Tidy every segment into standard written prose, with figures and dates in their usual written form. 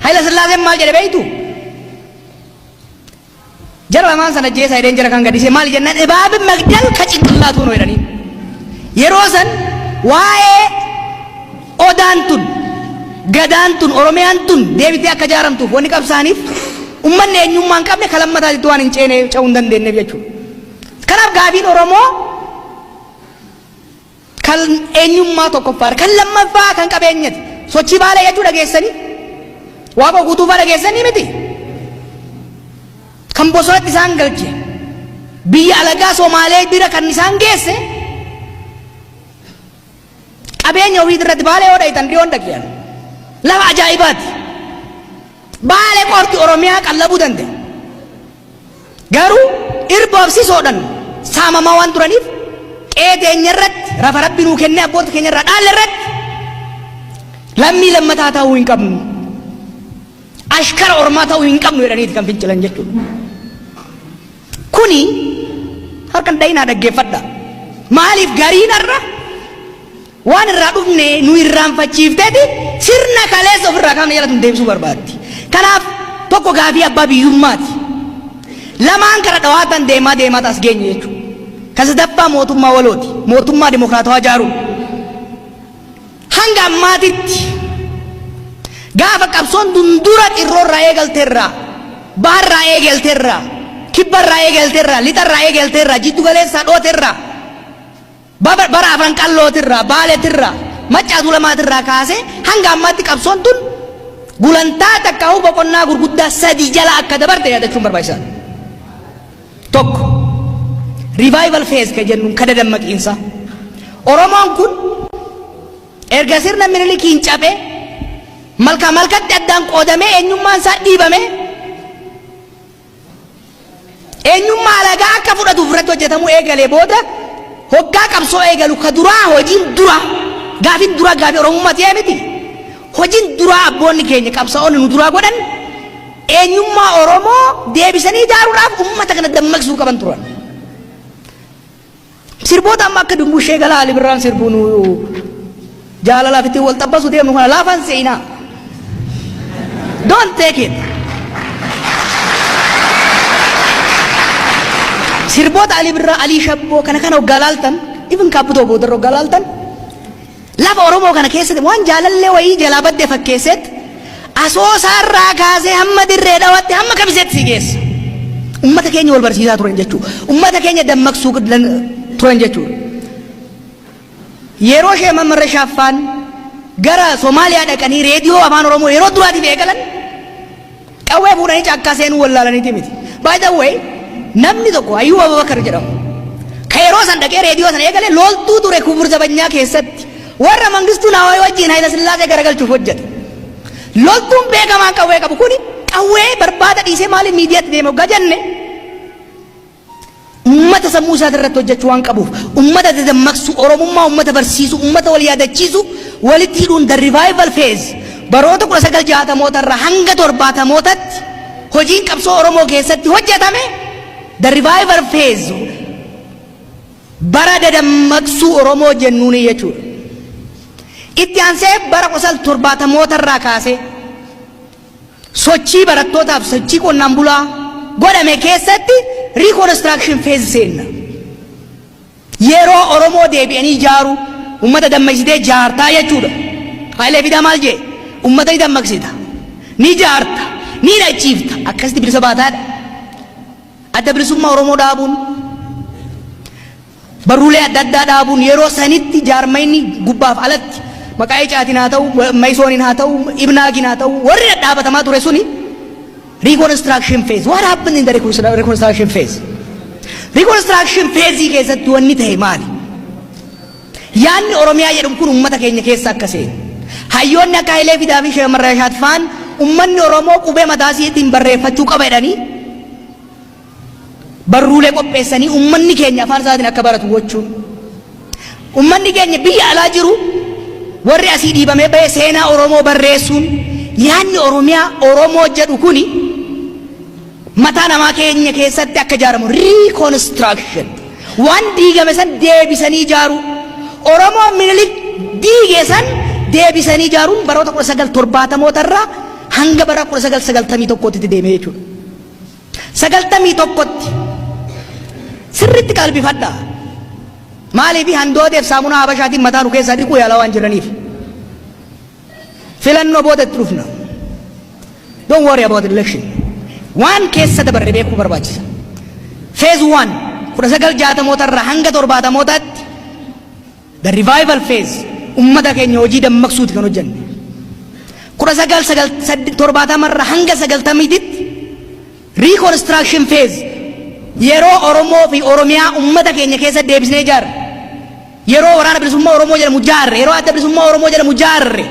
Hayila Sillaaseen maal jedhe beektu? Jara lamaan sana ajjeesaa jedheen jara kan gadhiisee maali jennaan ibaabi magdal ka cinqillaatuu noo jedhaniin. Yeroo san waa'ee odaan tun gadaan tun Oromiyaan tun deebitee akka ijaaramtuuf wanni qabsaaniif ummanni eenyummaa hin qabne kan lammataatitti waan hin ceene ce'uu hin dandeenyeef jechuudha. Kanaaf gaafiin Oromoo kan eenyummaa tokkoffaadha. Kan lammaffaa kan qabeenyati. Sochii Baalee jechuu dhageessanii? Waaqoo Guutuufaa dhageessanii miti? Kan bosonatti isaan galche biyya alagaa Somaalee bira kan isaan geesse qabeenya ofii irratti Baalee yoo dhayitan dhiyoon dhaqiyan. Lafa ajaa'ibaati. Baalee qorti Oromiyaa qallabuu danda'a. Garuu irboof sisoodhan saamamaa waan turaniif qe'ee teenya irratti rafa Rabbi nuu kennee abboota keenya irraa dhaalle irratti lammii lammataa ta'uu hin qabnu. Ashkara ormaa ta'uu hin qabnu jedhaniiti kan fincilan jechuudha. Kuni harka hin dhayinaa dhaggeeffadha. Maaliif gariin har'a Waan irraa dhufne nu irraanfachiifteeti sirna kaleessa ofirraa kaafne jalatti nu deebisuu barbaaddi. Kanaaf tokko gaafii abbaa biyyummaati. Lamaan kara dhawaatan deemaa deemaa as geenye jechuudha. Kan sadaffaa mootummaa walooti. Mootummaa dimokiraatawaa ijaaruu. Hanga ammaatitti gaafa qabsoon dundura xirroorraa eegalteerraa, baharraa eegalteerraa, kibbarraa eegalteerraa, lixarraa eegalteerraa, jiddu galeessaa dhooterraa, Bara Afran Qallootirraa, Baaletirraa, Maccaa Tuulamaatirraa kaasee hanga ammaatti qabsoon tun gulantaa takkaahuu boqonnaa gurguddaa sadii jala akka dabarte yaadachuun barbaachisaadha. Tokko, revival phase kan jennuun kada dammaqiinsaa. Oromoon kun erga sirna Minilikiin cabee malkaa malkatti addaan qoodamee eenyummaan isaa dhiibamee Eenyummaa alagaa akka fudhatuuf irratti hojjetamuu eegalee booda hoggaa qabsoo eegalu ka duraa hojiin duraa gaafiin duraa gaafii Oromummaa ta'ee miti. Hojiin duraa abboonni keenya qabsaa'onni nu duraa godhan eenyummaa Oromoo deebisanii ijaaruudhaaf uummata kana dammaqsuu qaban turan. Sirboota amma akka Dumbushee Galaa Ali Birraan sirbu nu jaalalaaf ittiin wal xabbasu deemnu kana laafaan se'inaa. Don't take it. Sirboota Ali Birraa, Alii Shabboo kana kana hoggaa laaltan, even Kaabbutoo boodarra hoggaa laaltan, lafa Oromoo kana keessatti waan jaalallee wayii jalaa badde fakkeesseet Asoosaarraa kaasee hamma Dirree Dhawaatti hamma Kamiseetti si geessa. Ummata keenya wal barsiisaa turan jechuudha. Ummata keenya dammaqsuu turan jechuudha. Yeroo Sheeh Mammar Shaaffaan gara Somaaliyaa dhaqanii reediyoo afaan Oromoo yeroo duraatiif eegalan qawwee fuudhanii caakkaa seenuu wallaalaniiti miti. By the way, namni tokko Ayyuub Abubakar jedhamu ka yeroo san dhaqee reediyoo sana eegale loltuu ture Kubur Zabanyaa keessatti warra Mangistuu Nawaay wajjin Hayila Sillaasee garagalchuuf hojjete. Loltuun beekamaan qawwee qabu kuni qawwee barbaada dhiisee maaliif miidiyaatti deeme hoggaa jenne ummata sammuu isaati irratti hojjechuu waan qabuuf ummata dadammaqsu, Oromummaa ummata barsiisu, ummata wal yaadachiisu walitti hidhuun the revival phase baroota 1960moota irraa hanga 70mootatti hojiin qabsoo Oromoo keessatti hojjetame the revival phase bara dadammaqsuu Oromoo jennuuni jechuudha. Itti aansee bara 1970moota irraa kaasee sochii barattootaaf sochii qonnaan bulaa godhame keessatti reconstruction phase seenna. Yeroo Oromoo deebi'anii ijaaru ummata dammaqsitee jaartaa jechuudha. Hayilee Fidaa maal jee? Ummata ni dammaqsita, ni jaarta, ni hidhachiifta, akkasitti bilisa baataadha. Adda Bilisummaa Oromoo dhaabuun, barruulee adda addaa dhaabuun yeroo sanitti jaarmayni gubbaaf alatti maqaa Icaatiin haa ta'u, Mayisooniin haa ta'u, Ibnaagiin haa ta'u warri dhadhaabatamaa ture suni reconstruction phase. What happened in the reconstruction phase? Reconstruction phase keessatti wanni ta'e maali? Yaanni Oromiyaa jedhamu kun uummata keenya keessa akka seenu. Hayyoonni akka Hayilee Fidaa fi Sheek Marrashaat faan uummanni Oromoo qubee mataa isiitiin barreeffachuu qaba jedhanii barruulee qopheessanii uummanni keenya afaan isaatiin akka baratu gochuun. Uummanni keenya biyya alaa jiru warri asii dhiibamee bahee seenaa Oromoo barreessuun yaanni Oromiyaa Oromoo jedhu kuni mataa namaa keenya keessatti akka ijaaramu reconstruction waan diigame san deebisanii ijaaruu Oromoo Minilik diige san deebisanii ijaaruun baroota 1970moota irraa hanga Hanga bara 1991tti deemee jechuudha. 91tti sirritti qalbifadhaa. Maaliif? Handooteef saamunaa Habashaatiin mataa nu keessaa dhiquu yaalaa waan jiraniif. Filannoo booda itti dhufna. Don't worry about election. Waan keessa dabarre beekuu barbaachisa. Phase one, 1960moota irraa hanga 70mootaatti, the revival phase, ummata keenya hojii dammaqsuuti kan hojjenne. 1970 irraa hanga 90titti reconstruction phase, yeroo Oromoo fi Oromiyaa ummata keenya keessa deebisnee ijaarre. Yeroo Waraana Bilisummaa Oromoo jedhamu jaarre, yeroo Adda Bilisummaa Oromoo jedhamu jaarre,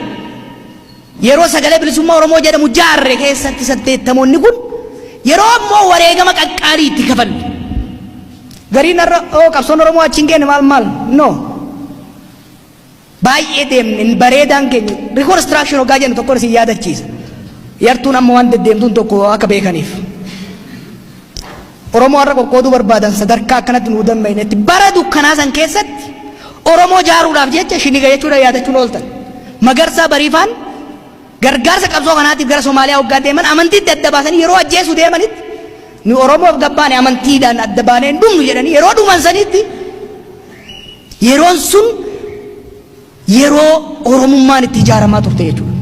yeroo Sagalee Bilisummaa Oromoo jedhamu jaarre keessatti 80moonni kun yeroo ammoo wareegama qaqqaalii itti kafalle. Gariin har'a oo qabsoon Oromoo achi hin geenne maal maal, no. Baay'ee deemne. Bareedaan keenya reconstruction hoggaa jennu tokko isin yaadachiisa. Yartuun amma waan deddeemtuun tokko akka beekaniif. Oromoo har'a qoqqooduu barbaadan sadarkaa akkanatti nuu dammaynetti bara dukkanaa san keessatti Oromoo jaaruudhaaf jecha shiniga jechuudha yaadachuun ooltan. Magarsaa Bariifaan gargaarsa qabsoo kanaatiif gara Somaaliyaa hoggaa deeman amantiitti adda baasanii yeroo ajjeesuu deemanitti, nu Oromoof gabbaane, amantiidhaan adda baanee hin dhumnu jedhanii yeroo dhuman sanitti, yeroon sun yeroo Oromummaan itti ijaaramaa turte jechuudha.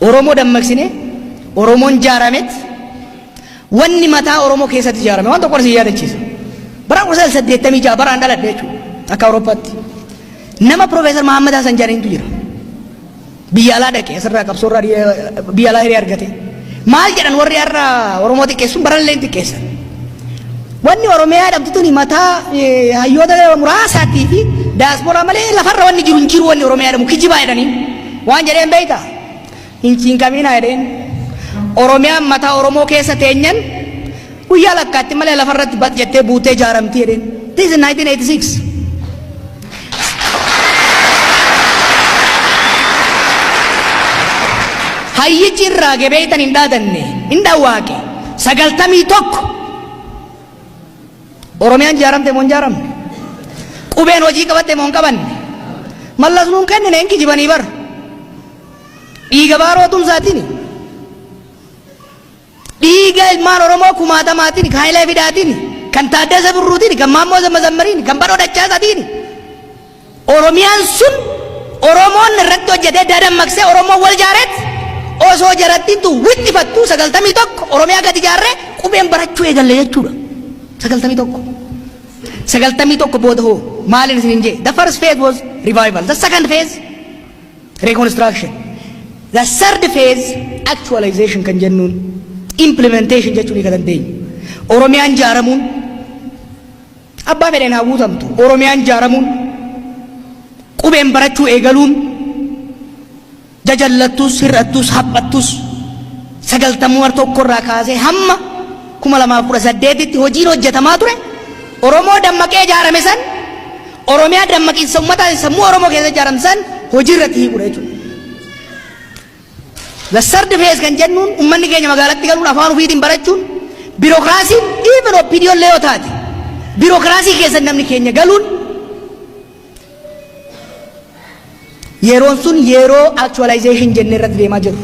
Oromoo dammaqsine, Oromoon jaaramet, wanni mataa Oromoo keessatti ijaarame waan tokko isin yaadachiisa. Bara 1986 baraan dhaladhe jechuudha akka Awurooppaatti. Nama Profeesar Mahammad Hasan jedhanitu jira. Biyya alaa dhaqe, asirraa qabsoorraa biyya alaa hiree argate. Maal jedhan? Warri har'a Oromoo xiqqeessuun barallee hin xiqqeessan. Wanni Oromiyaa dhabdu tuni mataa hayyoota muraasaatii fi daasporaa malee lafarra wanni jiru hin jiru, wanni Oromiyaa jedhamu kijibaa jedhanii. Waan jedheen beektaa? Hin cinqaminaa jedheen. Oromiyaan mataa Oromoo keessa teenyan guyyaa lakkaatti malee lafarratti bat jettee buutee ijaaramti jedheen. This is 1986. Hayyichi irraa gebeeytan hin dhaadanne, hin dhawwaaqe. 91 Oromiyaan ijaaramte moo hin ijaaramne? Qubeen hojii qabatte moo hin qabanne? Mallas nuun kennine, hin kijibanii bar. Dhiiga Baaroo Tumsaatiin, dhiiga ilmaan Oromoo kumaatamaatiin, kan Hayilee Fidaatiin, kan Taaddasa Birruutiin, kan Maammoo Mazammariin, kan Badhoo Dachaasaatiin. Oromiyaan sun Oromoon irratti hojjetee dadammaqsee Oromoon wal jaareet osoo jarattiintu wixxifattu 91 Oromiyaa gadi ijaarree qubeen barachuu eegalle jechuudha. 91. 91 booda hoo maaliin isin hin jee? The first phase was revival. The second phase, reconstruction. The third phase, actualization kan jennuun, implementation jechuun kan dandeenyu. Oromiyaan jaaramuun abbaa fedheen haa guutamtu. Oromiyaan jaaramuun, qubeen barachuu eegaluun, jajallattus, hir'attus, haphattus, 91 irraa kaasee hamma 2018tti hojiin hojjetamaa ture Oromoo dammaqee ijaarame san, Oromiyaa dammaqiinsa uummataa sammuu Oromoo keessa ijaarame san hojii irratti hiikudha jechuudha. The third phase kan jennuun uummanni keenya magaalatti galuun, afaan ofiitiin barachuun, biirokiraasiin even OPDOn illee yoo taate biirokiraasii keessa namni keenya galuun, yeroon sun yeroo actualization jennee irratti deemaa jirru.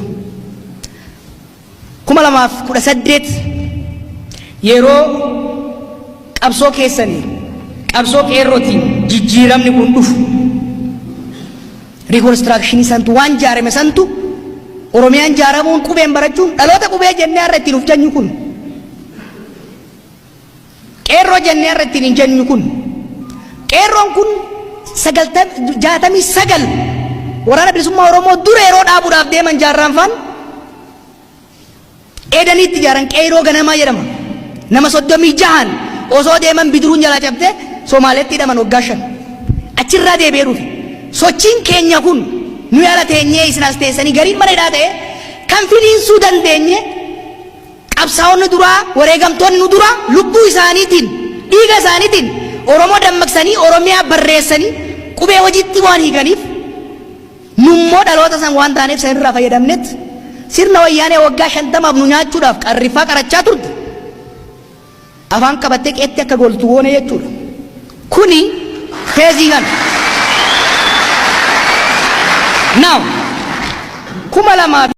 2018 yeroo qabsoo keessanii, qabsoo qeerrootiin jijjiiramni kun dhufu, reconstructionii santu, waan jaarame santu, Oromiyaan jaaramuun, qubeen barachuun, dhaloota qubee jennee har'a ittiin uf jennu kun, qeerroo jennee har'a ittiin hin jennu kun, qeerroon kun 69 Waraana Bilisummaa Oromoo dura yeroo dhaabuudhaaf deeman jaarraan faan Eedaniitti ijaaran, qeerroo ganamaa jedhama. Nama 36n osoo deeman bidiruun jalaa cabdee Somaaleetti hidhaman waggaa 5. Achirraa deebi'ee dhufe. Sochiin keenya kun nuyi ala teenyee isin as teessanii gariin mana hidhaa ta'e kan finiinsuu dandeenye, qabsaa'onni duraa, wareegamtoonni nu duraa lubbuu isaaniitiin, dhiiga isaaniitiin Oromoo dammaqsanii, Oromiyaa barreessanii, qubee hojiitti waan hiikaniif, nummoo dhaloota san waan taaneef san irraa fayyadamnetti sirna Wayyaanee waggaa 50f nu nyaachuudhaaf qarriffaa qarachaa turte afaan qabattee qeetti akka goltu goone jechuudha. Kuni phaseii kana. Now, 2000